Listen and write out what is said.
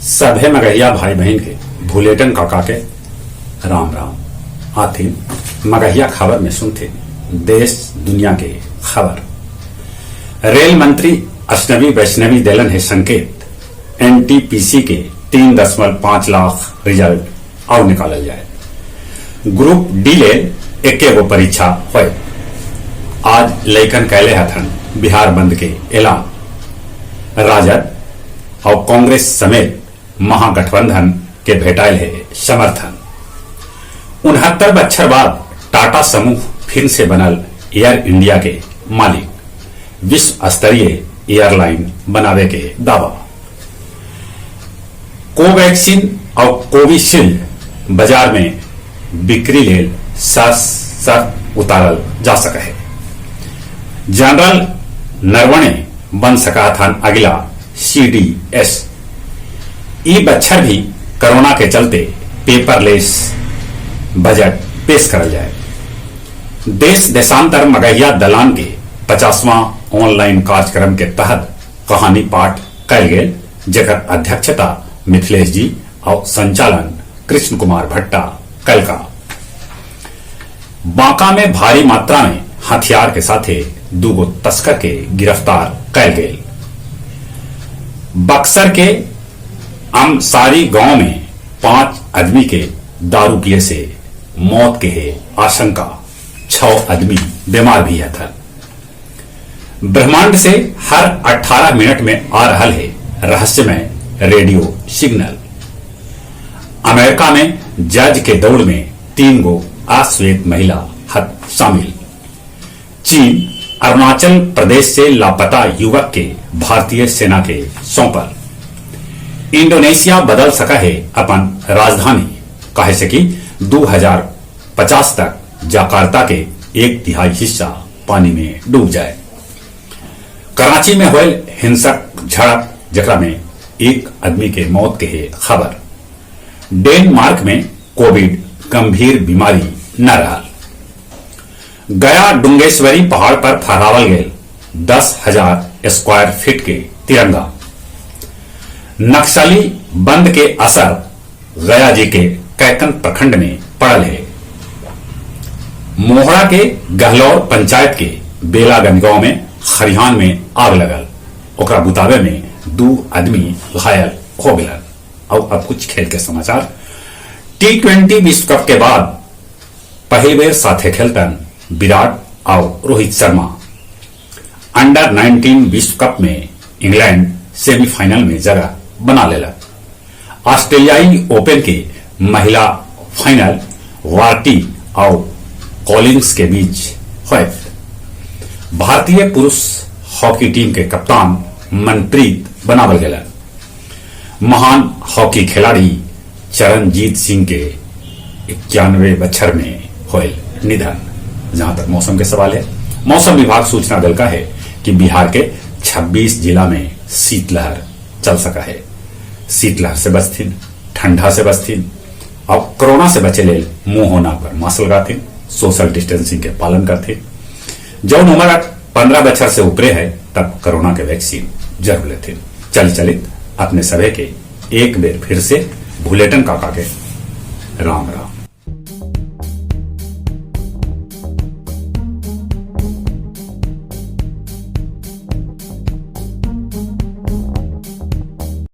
सभे मगहिया भाई बहिन के भुलेटन काका के राम राम। आथिन मगहिया खबर में सुनथिन देश दुनिया के खबर। रेल मंत्री अश्विनी वैष्णवी देलन है संकेत, एनटीपीसी के 3.5 लाख रिजल्ट और निकालल जाए। ग्रुप डी लेल एके गो परीक्षा होए। आज लइकन कैले हथन बिहार बंद के ऐलान। राजद और कांग्रेस समेत महागठबंधन के भेटायल है समर्थन। 69 बच्छर बाद टाटा समूह फिर से बनल एयर इंडिया के मालिक, विश्व स्तरीय एयरलाइन बनावे के दावा। कोवैक्सीन और कोविशील्ड बाजार में बिक्री लेल शर्त उतारल जा सके है। जनरल नरवणे बन सका था अगला सीडीएस। ई बच्छर भी कोरोना के चलते पेपरलेस बजट पेश करल जाए। देश देशांतर मगहिया दलान के 50वां ऑनलाइन कार्यक्रम के तहत कहानी पाठ कैल गेल, जेकर अध्यक्षता मिथिलेश जी और संचालन कृष्ण कुमार भट्टा कैलका। बांका में भारी मात्रा में हथियार के साथे दूगो तस्कर के गिरफ्तार कैल गेल। बक्सर के अमसारी गांव में 5 आदमी के दारू पिए से मौत के है आशंका, 6 आदमी बीमार भी है। ब्रह्मांड से हर 18 मिनट में आ रहा है रहस्यमय रेडियो सिग्नल। अमेरिका में जज के दौड़ में 3 गो अश्वेत महिला हत शामिल। चीन अरुणाचल प्रदेश से लापता युवक के भारतीय सेना के सौंपल। इंडोनेशिया बदल सका है अपन राजधानी, काहे से कि 2050 तक जाकार्ता के 1/3 हिस्सा पानी में डूब जाए। कराची में हुए हिंसक झड़प, जकरा में एक आदमी के मौत के है खबर। डेनमार्क में कोविड गंभीर बीमारी न रहा। गया डुंगेश्वरी पहाड़ पर फहरावल गए 10,000 स्क्वायर फीट के तिरंगा। नक्सली बंद के असर गया जी के कैकन प्रखंड में पड़ल है। मोहड़ा के गहलौर पंचायत के बेलागंज गांव में खरिहान में आग लगल, ओकरा बुतावे में 2 आदमी घायल हो गए। और अब कुछ खेल के समाचार। टी20 विश्व कप के बाद पहली बेर साथे खेलतन विराट और रोहित शर्मा। अंडर 19 विश्व कप में इंग्लैंड सेमीफाइनल में जगह बना लेलक। ऑस्ट्रेलियाई ओपन के महिला फाइनल वार्टी और कॉलिंस के बीच होयत। भारतीय पुरुष हॉकी टीम के कप्तान मनप्रीत बनावल गेलन। महान हॉकी खिलाड़ी चरणजीत सिंह के 91 बछर में होयल निधन। जहां तक मौसम के सवाल है, मौसम विभाग सूचना दिलका है कि बिहार के 26 जिला में शीतलहर चल सका है। शीतलहर से बचथिन, ठंडा से बचथिन और कोरोना से बचे लेल मुंह होना पर मास्क लगाथिन, सोशल डिस्टेंसिंग के पालन करथिन। जौन उम्र 15 बछर से ऊपरे है तब कोरोना के वैक्सीन जरूर लेथिन। चल चलित अपने सभे के एक बेर फिर से भुलेटन काका के राम राम।